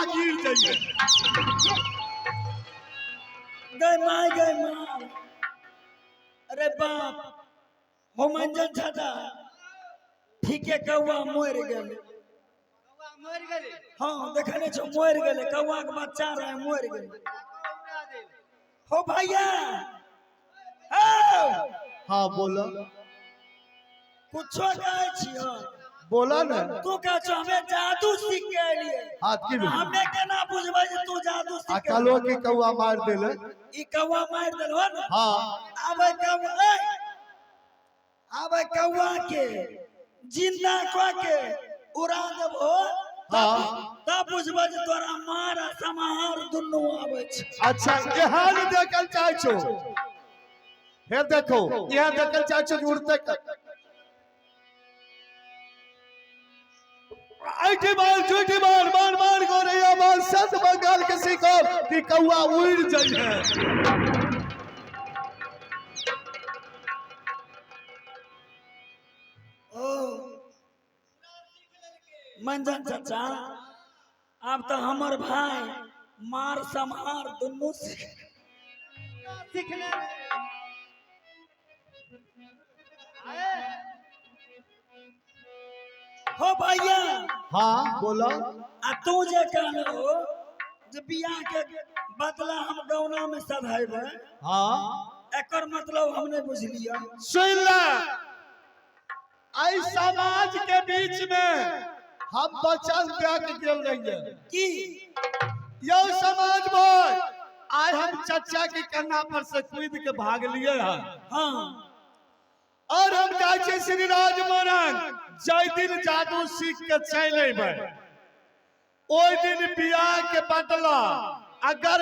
कौआ गिर जाइए। गए माय, गए माय, अरे बाप हो मंजन चाचा, ठीके कौआ मरि गेलै। कौआ मरि गेलै? हाँ, देखने छो, मरि गेलै। कौआ के बच्चा रहे, मरि गेलै। कौआ उड़ा देल। हो भैया, हो। हाँ, बोलो। कुछो कहै छियो। बोला ने। तू कहै छो हमे जादू सीख के एलियै। हाँ, की भेल? हमे केना बुझबै जे तू जादू आ सीख के कलो के कौआ मार देले। ई कौआ मारि देलहो ने? हाँ। आबै कौआ, ए! आबै कौआ के जिंदा कऽ के उड़ा देबहो। हाँ। तब बुझबै जे तोरा मार आ समाहार दुनू आबै छै। अच्छा, एहन देखल चाहे छो, हे देखो, एहन देखल चाहे छो जे उड़ते ऐठी मार, झूठी मार, मार मार गोरैया मार, सत बंगाल के सीखो कि कौआ उड़ जाइ है। ओ मंजन चाचा, आब तऽ हमर भाय मार समार दुनू सीख सीखने आए। हो भैया। हाँ, बोलो। आ तू जे कहलो जे बियाह के बदला हम गौना में सधाइबै, एकर मतलब हम नहीं बुझलियै। सुन ले, आई समाज के बीच में हम वचन दे के गेल रहिए। की? यो समाज भाई, आइ हम चचा के कन्हा पर से कूद के भाग लिए हैं। और हम जाइ छियै श्रीराज मोरंग। जाहि दिन जादू सीख के चलि अयबै, ओहि दिन बियाह के बदला अगर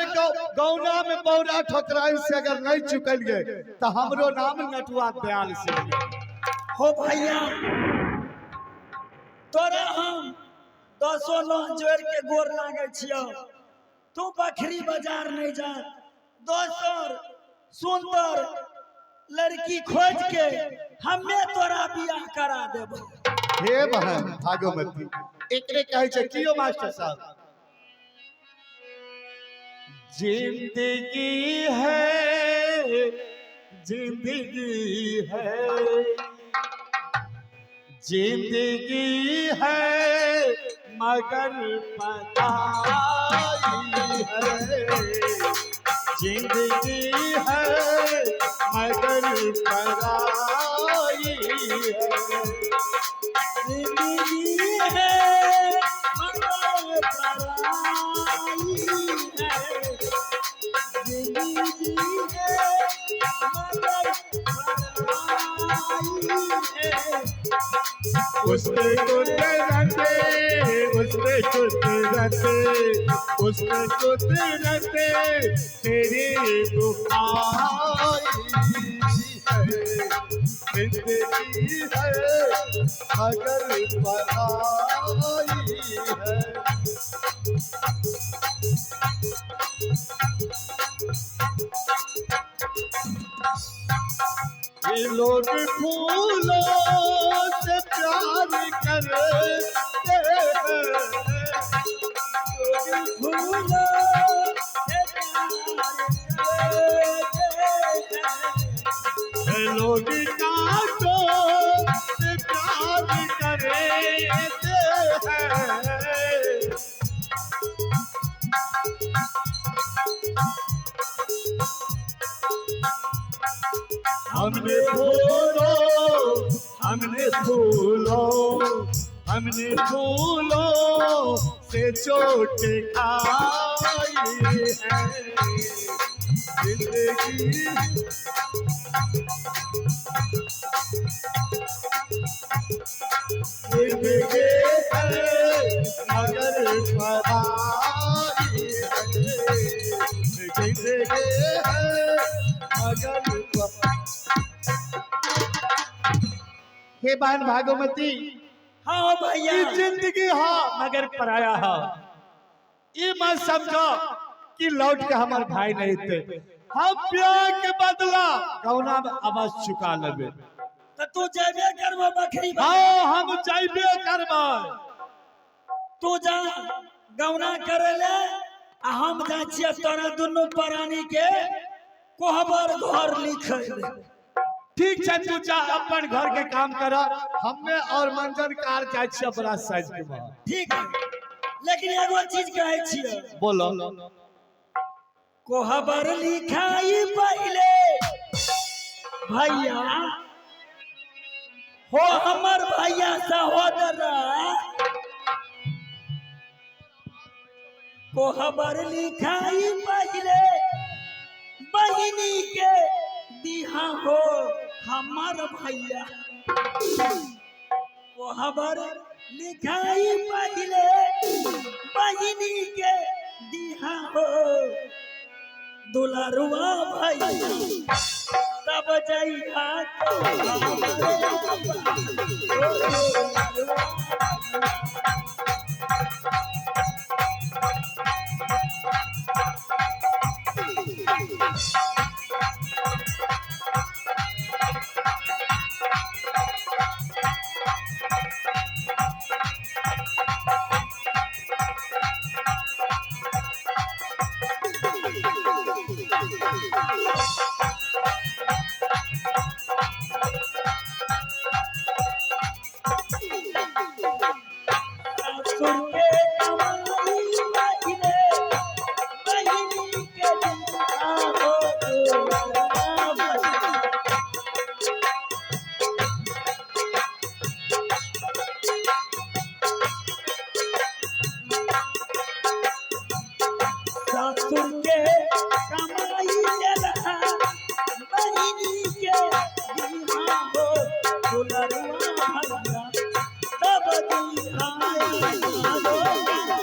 गौना में बौरा ठोकराई से अगर नहीं चुकलिए तो हमरो नाम नटुआ दयाल सिंह। हो भैया, तोरा हम दसो नौ जोड़ के गोर लागे छियौ, तू बखरी बाजार नहीं जा, दोसर सुंदर लड़की खोज के हमे तोरा बियाह करा देबो। हे बहन भागमती, एकरे कहै छै कियो मास्टर साहब, जिंदगी है, जिंदगी है, जिंदगी है मगर पराई है, जिंदगी है मगर पराई है। जिंदगी है मगर पराई है, जिंदगी है मगर पराई है। उसके कुदरते, उसके कुदरते, उसके कुदरते तेरी दुहाई है, जिंदगी है मगर पराई है। ये लोग फूलों से प्यार करते हैं। फूलों से प्यार करते हैं। लोग कांटों से प्यार करते हैं। हमने फूलों, हमने फूलों, हमने फूलों से चोट खाई है, जिंदगी जिंदगी है मगर पराई है, जिंदगी है मगर हे बहन भागवती। हाँ भैया। ई जिंदगी हाँ मगर पराया है। ये मत समझो कि लौट के हमार भाई नहीं थे। हम प्यार के बदला कौना में अवश्य चुका लेबे। तो तू जेबे करबो बकरी? हाँ, हम जाइबे करबे। तू जा, गौना करे ले आ हम जाइ छियै तोरा दुनू प्राणी के कोहबर घर लिखै ले। ठीक छै, तू जा अपन घर के काम कर, हमे और मंजन कार जाइ छियै बड़ा साइज के बाहर। ठीक है, लेकिन एगो चीज कहै छियै। बोलो। कोहबर लिखाई पहले भैया हो, हमर भैया सहोदरा, कोहबर लिखाई पहले बहिनी के दिहा हो हमर भैया, कोहबर लिखाई पहले बहिनी के दिहा हो दुलरुआ भैया, तब जइहा। ससुर के कमाई पहिले बहिनी के दिहा हो दुलरुआ भैया। ससुर के कमाई देलहा बहिनी के दिहा हो दुलरुआ भैया, तब दिहा हो दुलरुआ भैया, तब दिहा।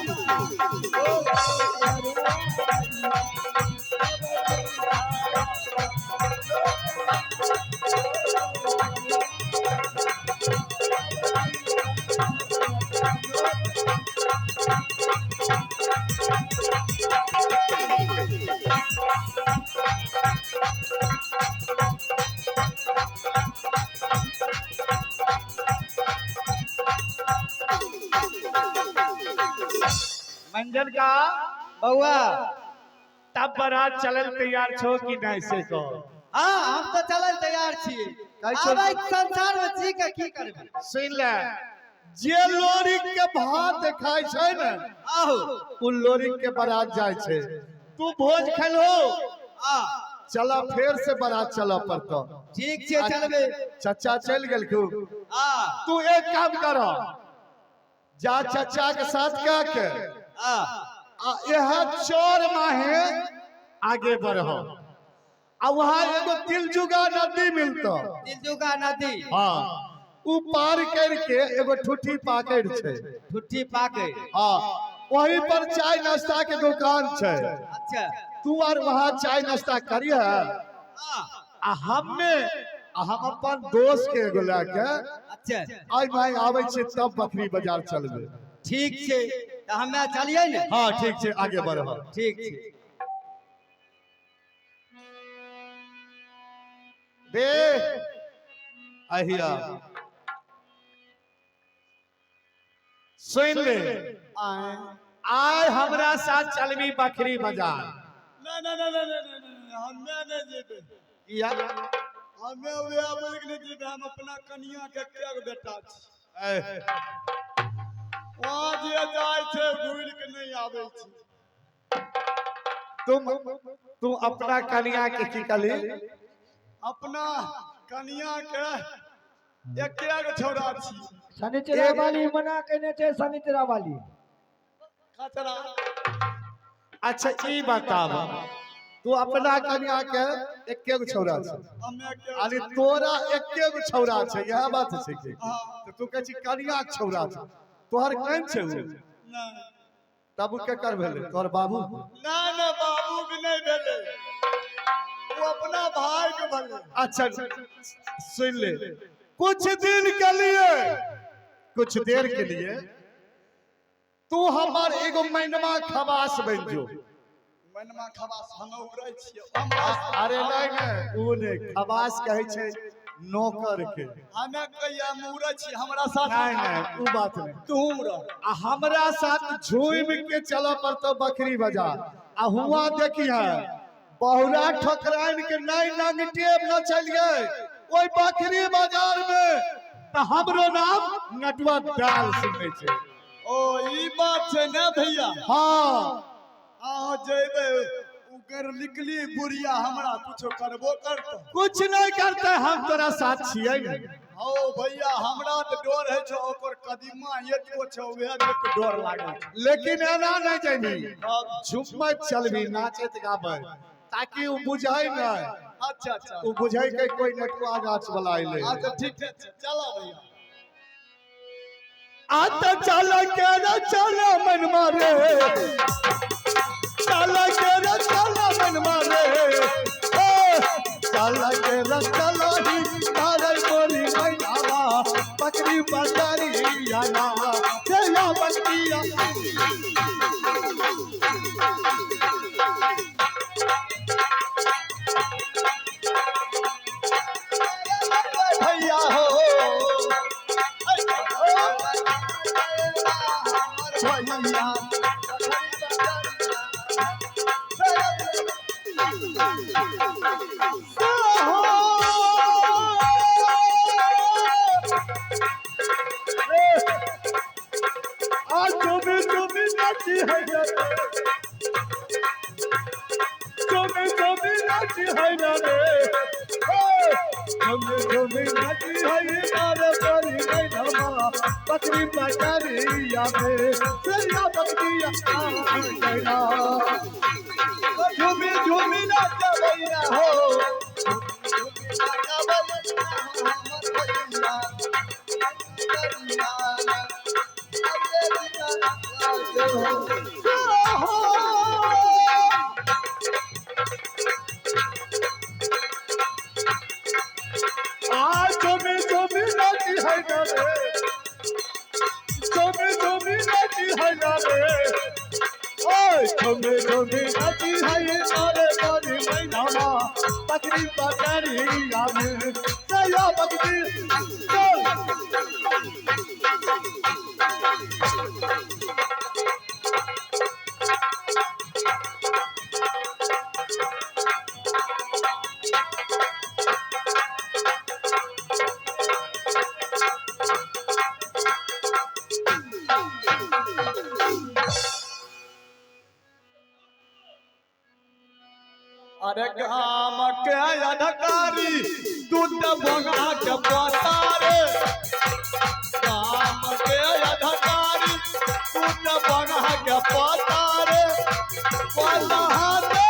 मंजन का बौआ। तब बारात चलल तैयार छो कि नहीं से कहो? हाँ, हम तऽ चलल तैयार छी। कहै छौ- आब एहि संसार में जी के की करबै? सुन ले, जे लोरी के भात खाय छै ने, आहो। उ लोरी के बारात जाइ छै। तू भोज खेलहो? आ। चला, फेर से बारात चलऽ पड़तौ। ठीक छै, चलबै। चचा चलि गेलखुन। आ। तू एक काम कर, जा चचा के साथ क्या के आ। आ यह चोर माहे आगे बढ़ो आ वहां एगो तिलजुगा नदी मिलतो। तिलजुगा नदी? हाँ, उ पार करके एगो ठुठी पाकड़ छै। ठुट्ठी पाके? हाँ, वहीं पर चाय नाश्ता के दुकान छै। अच्छा। तू आर वहां चाय नाश्ता करिह आ। आ हमे आ हम अपन दोस्त के एगो लए के अच्छा। आई भाई आबै छै, तब बकरी बाजार चलबै। ठीक छै, तऽ हमे चलियै ने? हाँ, ठीक छै, आगे बढ़ो। ठीक छै। बे अहिया सुन ले, आय हमरा साथ चलबी बकरी बाजार? ना ना ना ना ना ना ना, हमे नहि जेबै। किया? हमे वएह बोलि के नहि जेबै। हम अपना कनिया के एके गो बेटा छी। ऐ, वहाँ जे जाइ छै घुरि के नहि आबै छै। तुम तू अपना कनिया के की कहली? अपना कनिया के एके गो छौड़ा छी। शनिचरा वाली मना केने छै, शनिचरा वाली। खचरा। अच्छा, ई बताब, तू अपना कनिया के एके गो छौड़ा छै? हमे एके अरे, तोरा एके गो छौड़ा छै, इएह बात छै की? हाँ। तऽ तू कहै छी कनिया के छौड़ा छै, तोहर केहन छै उ? नहि। तब उ केकर भेलै? तोहर बाबू? नहि नहि, बाबू के नहि भेलै, ओ अपना भाई के भेलै। अच्छा, सुन ले, कुछ दिन के लिए, कुछ देर के लिए तू हमार एगो मैनमा खवास बन जो। मनमा खबास? हम उड़ै छियै हम। अरे नहीं नहीं, उ नहीं, खवास कहै छै। नौकर के। हमे कहिया मुरै छी, हमरा साथ? नहीं नहीं, उ बात नहीं। तू रह। आ हमरा साथ झूम के चल पड़तो बकरी बाजार, आ हुआ देखी है बहुरा ठकराइन के नहीं नंगटे न चल गए ओई बकरी बाजार में त हमरो नाम नटुआ दाल सुनै छै। ओ ई बात छै ने भैया? हाँ। अहाँ जेबै, उगर निकली बुढ़िया हमरा कुछो करबो करतौ? कुछ नहीं करते, हम तोरा साथ छियै ने। हौ भैया, हमरा तऽ डर होइ छौ, ओकर कदीमा एतबो छौ, उएह देख के डर लागै छै। लेकिन एना नहीं जेबी, झुमैत चलबी, नाचैत गाबै, ताकि उ बुझै नहीं। अच्छा अच्छा। उ बुझै के कोई नटुआ नाच वाला अइलै। अच्छा, ठीक छै, चलो भैया। आता चल के न चल मन मारे, चल के न चल मन मारे, ए, चल के न चल ही तारे मोरी मैनावा बकरी बकरी आना चला बकरिया। भैया हो भैया, आ चुमी चुमी नाची है रे, चुमी चुमी नाची है रे, चुमी चुमी नाची है रे परी मैनावा बकरी बकरिया में सरिया बकरिया आ। झूमी झूमी नाच भैया हो, झूमी झूमी नाच भैया हमर भैया। आ चुमी चुमी नाची है रे, चुमी चुमी नाची है रे, ओए चुमी चुमी नाची है रे परी मैनावा बकरी बकरिया में सरिया बकरी चल। अरे गाम के अधिकारी दूध बना के पतारे, गाम के अधिकारी दूध बना के पतारे, पलहाते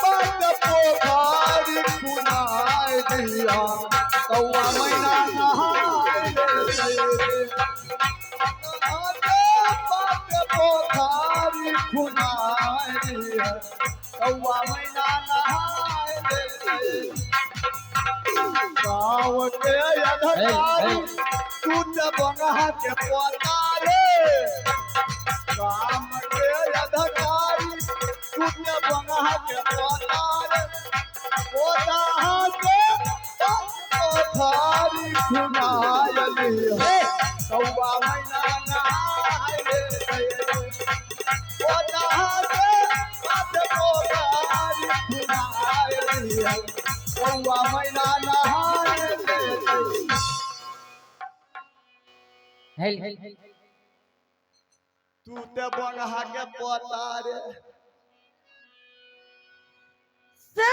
पद पोखारी खुनाय दिया, कौआ मैना नहाय रे, पलहाते पद पोखारी खुनाय दिया, कौआ मैना नहाय रे। गाँव के अधिकारी तू त बंगहा के पोता रे, गाम के अधिकारी तू त बंगहा के पोता रे, पोता के पथारी खुनायल, कौआ मैना नहाय रे, पोता के पथारी खुनायल, कौआ मैना नहाय रे। तू ते बंगहा के पोता रे। से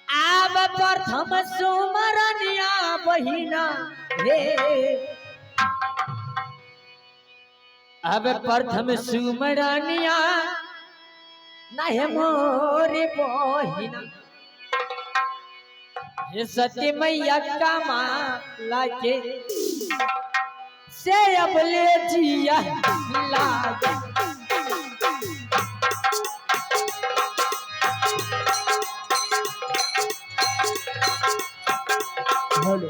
आब प्रथम सुमरनिया बहिना रे, अब प्रथम सुमरनिया नहीं मोरे बहिना, हे सती मैया कमा लाके से अब ले जिया लागे। बोलो।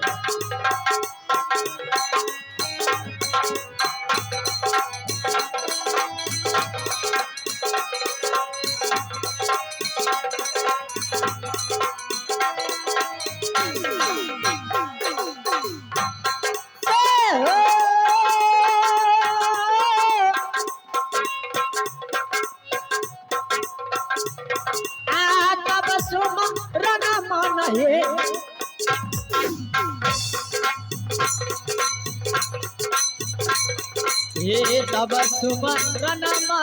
हे तब सुमरनमा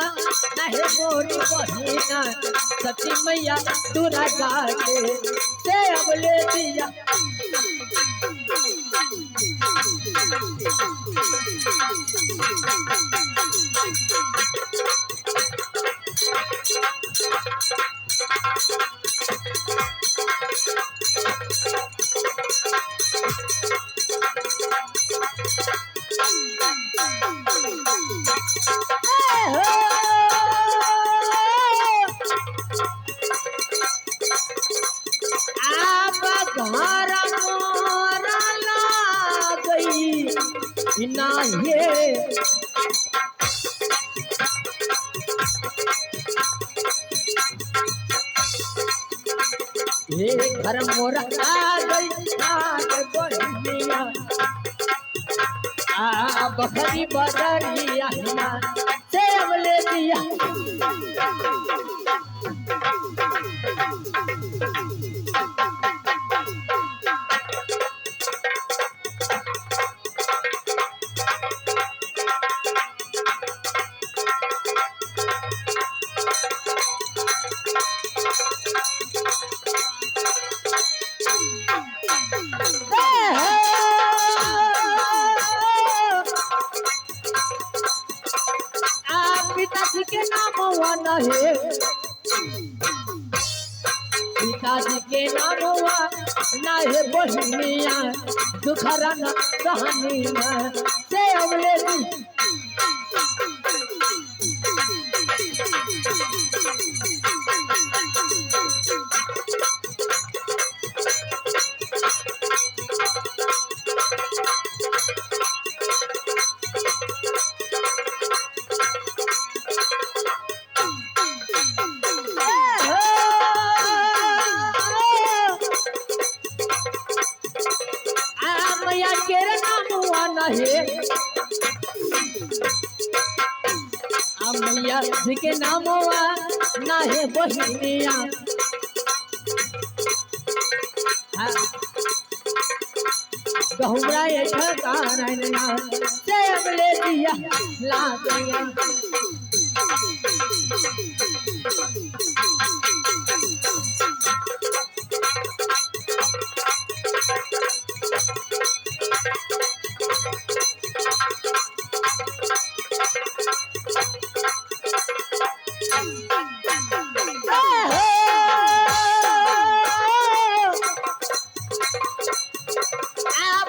नहे मोरी बहिना सती मैया दुर्गा के से अब ले दिया। आप घर मोरा गई ना ये ये घर मोरा आ गई आ बहिनिया आ बखरी बदरिया ना से अब ले दिया। पिताजी के नाम वन है, पिताजी के नाम ना है बहिनिया दुखरन सहनिया से अवले दी। मैया के नाम है, मैया जी के नाम ना है बहिनिया गहुरा से अब ले दिया ला गया।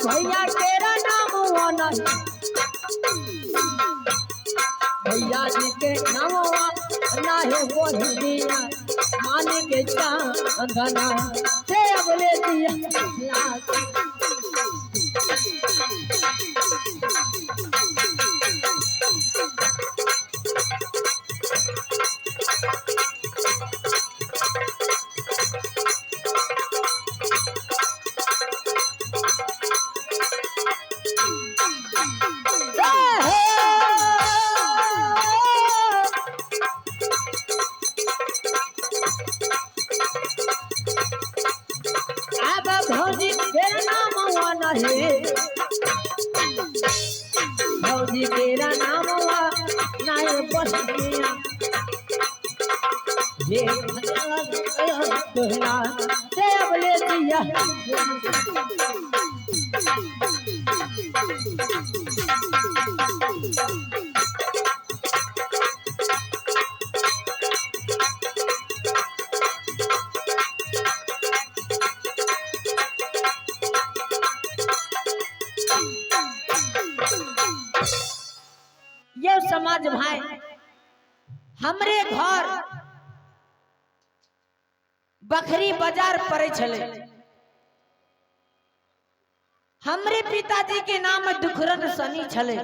भैया तेरा नाम नहीं, भैया जी के नाम ना है बहिनिया मान के चांदना से अब ले दिया। भौजी तेरा नाम है, भौजी तेरा नाम नाय बहिनिया ये से अब ले दिया। ये समाज भाई हमरे घर बखरी बाजार पड़े छले। हमरे पिताजी के नाम दुखरन सनी छले।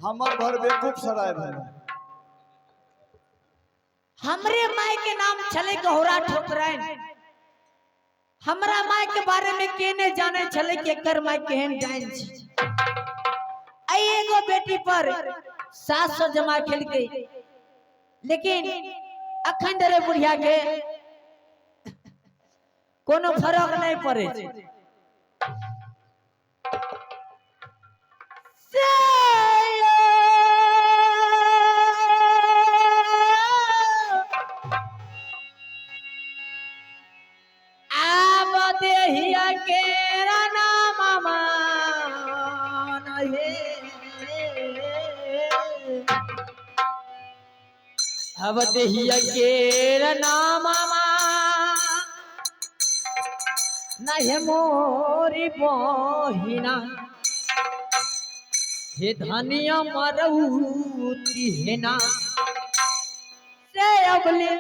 हमर घर बेकूफ सराय भेल। हमरे माय के नाम छले गौरा ठोकराइन। हमरा माय के बारे में के ने जाने छले कि एकर माय केहन डाइन छै। आई एगो बेटी पर 700 जमा खेल के, लेकिन अखन धरे बुढ़िया के कोनो फर्क नहीं पड़े छै। से अब देहिया केर नामा नहीं मोरी बहिना हे धनिया मरऊती हेना से अबले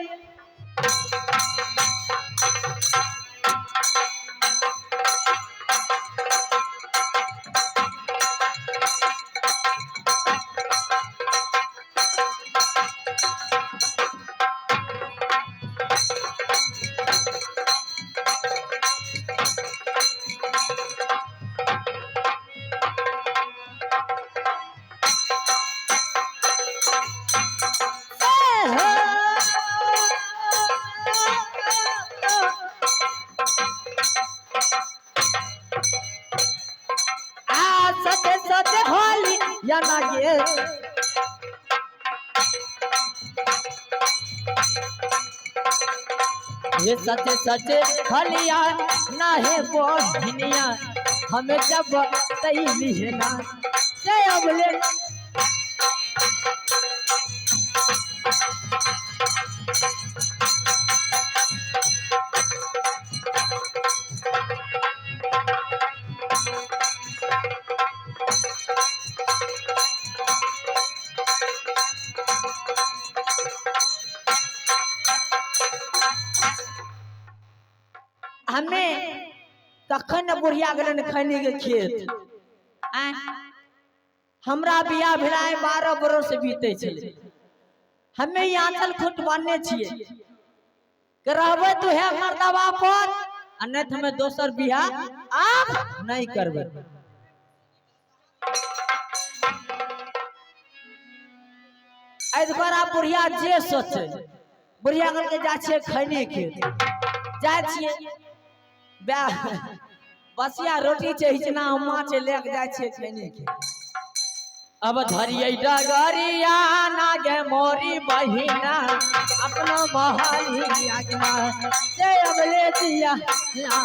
आ सते सते होली या नागे ये सचे सचे हलिया ना है बहिनिया हमें जब तैली है ना से अबले हमें तखन ने बुढ़िया गेलन खैनी के खेत आँय, हमरा बियाह भेला 12 बरस बीते छलै। हमे ई आंचल खुट बान्हने छियै के रहबै तो है मर्दबा पर आ नहीं तो हमें दोसर बियाह आब नहीं करबै। एहि दुआरे बुढ़िया जे सोचे बुढ़िया कहलकै जाइ छियै खैनी खेत जाइ छियै बसिया रोटी छै हिचना माछ लए के जाइ छियै खैनी खेत। अब धरियै डगरिया नागे मोरी बहिना अपना बहाली आज्ञा से अब ले दिया ला।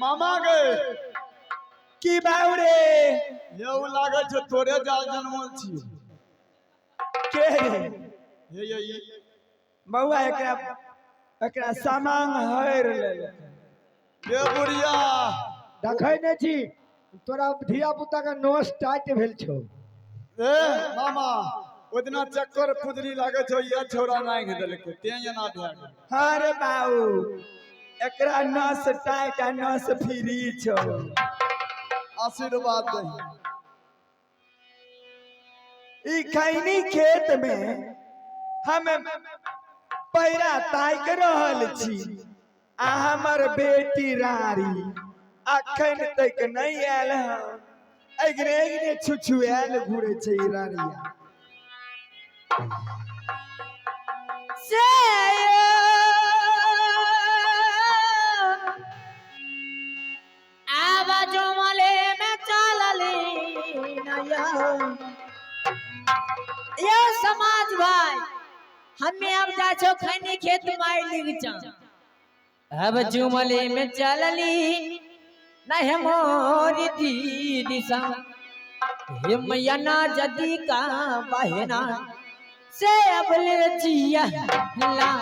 मामा गे की बाउ रे हे उ लागै छै तोरे जाल जनमल छी। के रे? हे ये ई बौआ एकरा एकरा सामांग हरि लेलकै। गे बुढ़िया देखै नहि छी तोरा धिया पुता के नोस टाइट भेल छौ। ए मामा ओहि दिना चक्कर पुजरी लागै छौ ये छौड़ा नांघि देलकै तें एना भए गेल। हाँ रे बाऊ एकरा नस टाइट आ नस फ्री छौ। आशीर्वाद दही। ई खैनी खेत में हम पैरा ताकि रहल छी आ हमर बेटी रारी अखन तक नहीं आयल हन। अगने अगने छुछुआयल घुरे छै ई रारिया। से आवा जुमले में चलली नया। यो समाज भाई हमें अब जा छो खैनी खेत मार लिख जा। अब जुमले में चलली नहीं मोरी दीदी सा हे मैया ना जदी का बहना से अब ले जिया ला।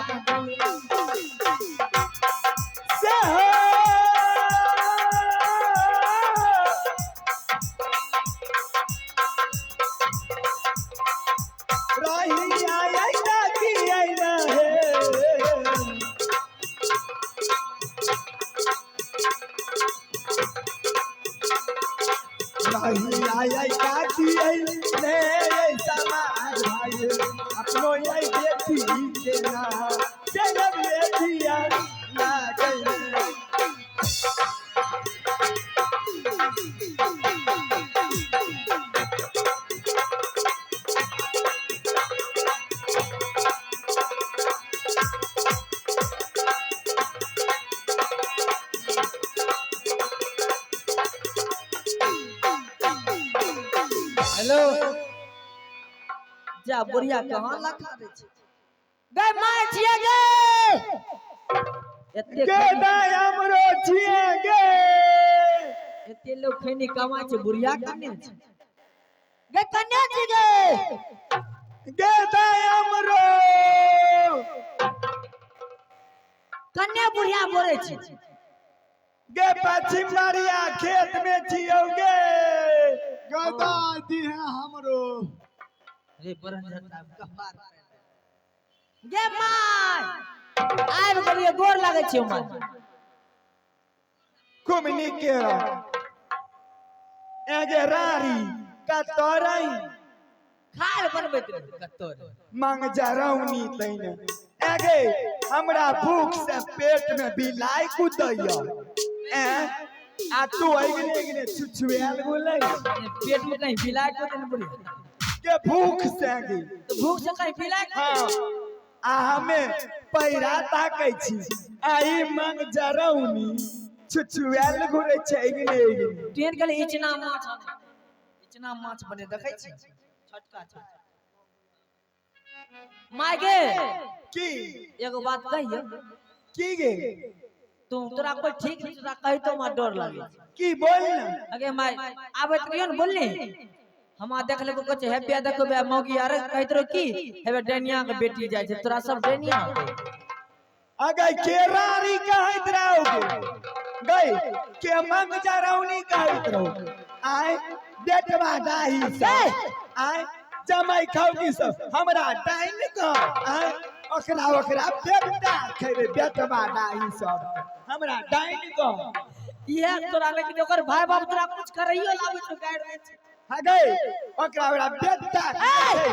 से हो रही आया की आईना है। रही आया की आईने समाज भाई अपनो आई बेटी के ना से अब ले जिया ना गई। हेलो। जा बुढ़िया कहाँ लखा दै छै गै माय छियै गे। एते गे दाय हमरो छियै गे। एते लोग खैनी कमाइ छै, बुढ़िया कने छै गे, कने छी गे? गे दाय हमरो। कने बुढ़िया बोलै छै? गे पश्चिम बारिया खेत में छियौ गे। गदा दी है हमरो। रे बरन झट्टा कपार गे। My आबि गेलियै, गोर लागै छियौ my. खूब नीके रह। एगे रारी कतऽ रही? खाल बनबैत रही कतौ रे। मांग जरौनी तैने। एगे हमरा भूख से पेट में बिलाई कुदैया ए, आ तू अगने अगने छुछुआल बोलै। पेट में कहीं बिलाय को देने बुढ़िया के भूख से गे। तो भूख से कहीं बिलाय को? हाँ, आ हमे पैरा ताकै छी आ ई मांग जरौनी छुछुआल घुरै छै अगने अगने। ट्रेन गेलै इचना माछ आनै। इचना माछ बने देखै छी छोटका छोटका। माय गे। की? एगो बात कहियो? की गे? तू तोरा कोई ठीक नहीं, तोरा कही तो हमरा डर लागे छै। की बोल ना। अगे my आबैत रहियो ने, बोलनी हमरा देख लेको कहै छै हेबे देखो बे मौगी आर कहैत रहो की हेबे डैनिया के बेटी जाइ छै, तोरा सब डैनिया के। अगे के रारी कहैत रहोगे गई के मंग जरौनी कहैत रहो? आय बेटवा दाही से आय जमाई खाओगी सब हमरा डाइन कह आय ओकरा ओकरा बेटा खेबे बेटवा दाही सब हमरा डाइन कह। इहे तोरा, लेकिन ओकर भाई बाप तोरा कुछ करैयो लाबै छौ, गारि दै छै। हा गई ओकरा ओकरा बेटा खेबे,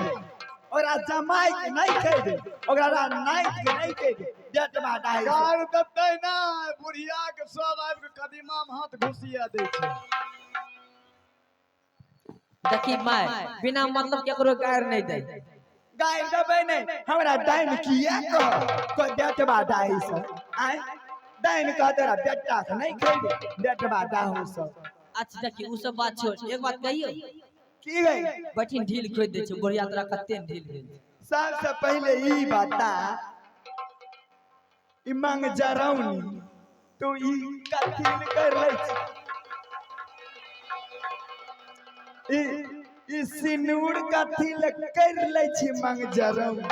ओकरा जमाई के नहीं खेबे, ओकरा नाइत के नहीं खेबे बेटवा दाही सब। गार देतै ना बुढ़िया के, सब आबि के कदीमा में हाथ घुसिया दै छै। देखी my, बिना मतलब केकरो गारि नहीं दै। गाय देबै नहीं, हमरा डाइन किया कह को बेटवा दाही सब? आय डाइन कह तोरा बेटा के नहीं खेबे बेटवा दाहू सब। अच्छा देखी, उ सब बात छोड़, एक बात कहियो? की गई? बैठिन ढील खोज दै छै बुढ़िया, तोरा कते ढील भेल छै? सबसे पहले ई बता, ई मांग जरौनी तू ई कथी ले कर लै छी? ई ई सिनूर कथी ले कर लै छी मांग जरौनी?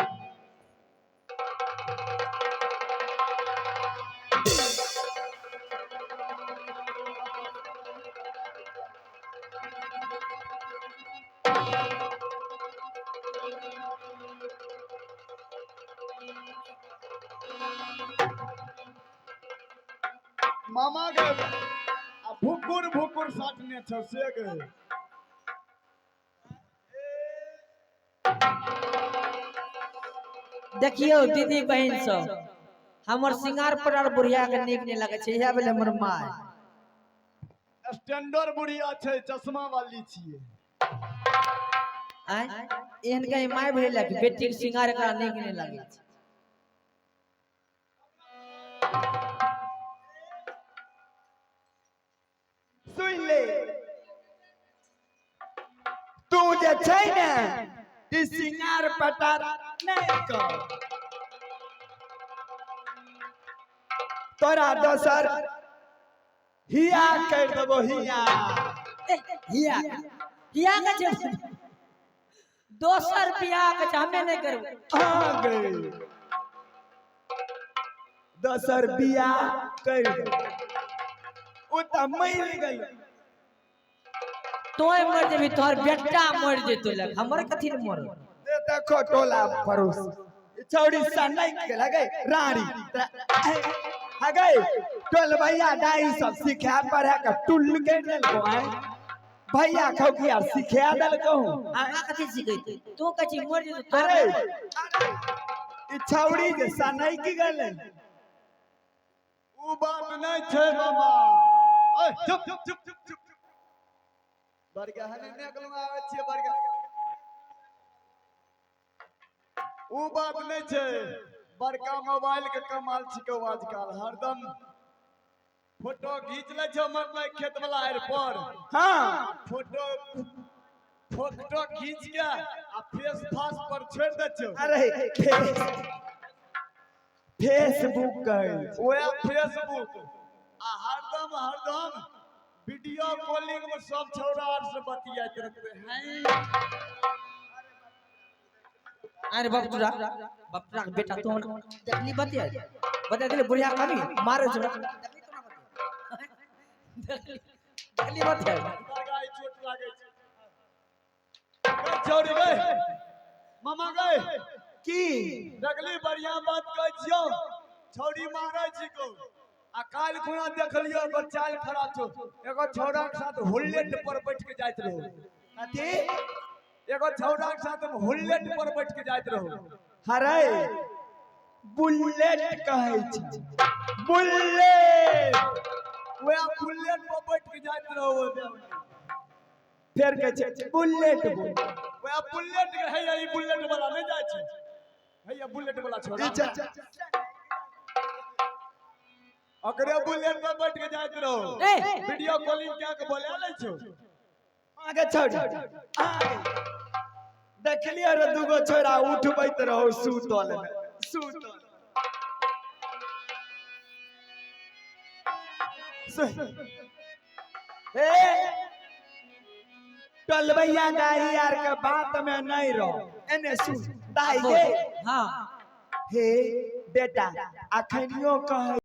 मामा के आ भुकुर भुकुर साटने छौ से गे। देखियौ दीदी बहिन सब, हमर सिंगार पटार बुढ़िया के नीक नहीं लगे छै। इएह भेलै हमर my. Standard बुढ़िया छै, चश्मा वाली छियै। आँय, एहन कहीं my भेलै कि बेटी के सिंगार एकरा नीक नहीं लगे छै? सुन ले, तू जे छै ने ई सिंगार पटार नहीं कर, तोरा दोसर हिया कर देबो हिया। ए, हिया हिया के छै दोसर बियाह के छै, हमे नहीं करबै। हाँ गई, दोसर बियाह कर देबो, ओ तऽ मरि गेल। तोय मर जेबी, तोहर बेटा मर जेतो लग, हमर कथी ले मरल? ए देखो टोला पड़ोस ई छौड़ी सनक के लगे रानी हगे टोल भैया दाई सब सिखा पढ़ा के टुल के देलको। आय भैया खौकिया सिखा देलको। हमरा कथी सिखेतै? तू कहै छी मर जेतो तोहर। अरे ई छौड़ी जे सनक गेलै। उ बात नहीं छै मामा। ओए चुप चुप चुप चुप चुप। बड़का हने निकलू आबै छियै बड़का। उ बात नहीं छै, बड़का मोबाइल के कमाल छिको, आजकल हरदम फोटो घीच लै छौ मतलब खेत वाला आड़ि पर। हाँ। फोटो फोटो खींच के आ फेस फास पर छोड़ दै छौ। अरे फेसबुक कहै छै। ओएह फेसबुक आ हरदम हरदम वीडियो कॉलिंग में सब छौड़ा आर से बतियाइत रहते हैं। अरे बापचुरा, बापचुरा के बेटा तू हमरा देखली बतिया बता दिले बुढ़िया कमी मारे छोड़ा। देखली तोरा बतिया, देखली देखली बतिया। गाय चोट लागै छै। गै छौड़ी गै, मामा गै। की? देखली, बढ़िया बात कहै छियौ, छौड़ी मारै छिकौ। आ काल्हि खुना देखलियौ ओकर चाल खराब छौ। एगो छौड़ा के साथ हुल्लेट पर बैठ के जाइत रहौ। कथी? एगो छौड़ा के साथ हम हुल्लेट पर बैठ के जाइत रहौ। हरे, बुलेट कहै छै, बुलेट। वएह बुलेट पर बैठ के जाइत रहौ ओने। फेर कहै छै बुलेट बोल। वएह बुलेट के हैया, ई बुलेट वाला नहि जाइ छै, हैया बुलेट वाला छोड़ा। ई ओकरे बुलेट पर बैठ के जाइत रहौ। ए! वीडियो कॉलिंग क्या के बोला लै छौ। आगे छोड़ी, आगे देखलियै रे, दूगो छोरा उठबैत रहो सुतल मे, सुतल। ए टलबैया दाई आर के बात में नहीं रहो, एने सुन दाई गे। हाँ। हे बेटा, अखनियो कह।